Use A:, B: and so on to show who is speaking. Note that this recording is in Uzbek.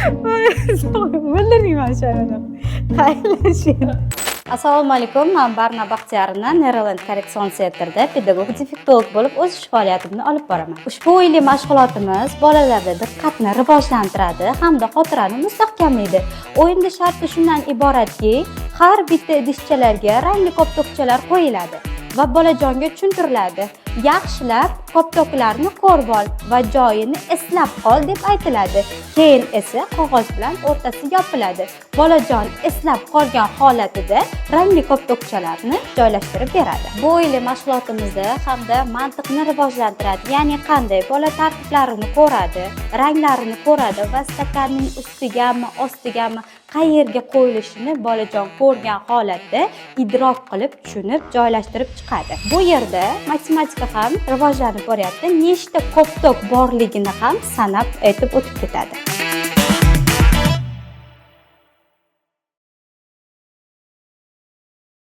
A: O'ldirmayman shu. Xayrlashing. Assalomu alaykum, man Barna Baxtiyarovna, Neroland korreksion sentrda pedagog defektolog bo'lib o'z ish faoliyatimni olib boraman. Ushbu o'yinli mashg'ulotimiz bolalarda diqqatni rivojlantiradi hamda xotirani mustahkamlaydi. O'yinda sharti shundan iboratki, har bitta idishchalarga rangli koptokchalar qo'yiladi va bolajonga tushuntiriladi. Yaxshilab koptoklarni ko'rib ol va joyini eslab qol deb aytiladi. Keyin esa qog'oz bilan o'rtasi yopiladi. Bolajon eslab qolgan holatida rangli koptokchalarni joylashtirib beradi. Bu o'yinli mashg'ulotimizda hamda mantiqni rivojlantiradi. Ya'ni qanday bola tartiblarini ko'radi, ranglarini ko'radi va stakanning ustigami, ostigami, qayerga qo'yilishini bolajon ko'rgan holatda idrok qilib, tushunib, joylashtirib chiqadi. Bu yerda matematika ham rivojlanib boryapti. Nechta koptok borligini ham sanab aytib o'tib ketadi.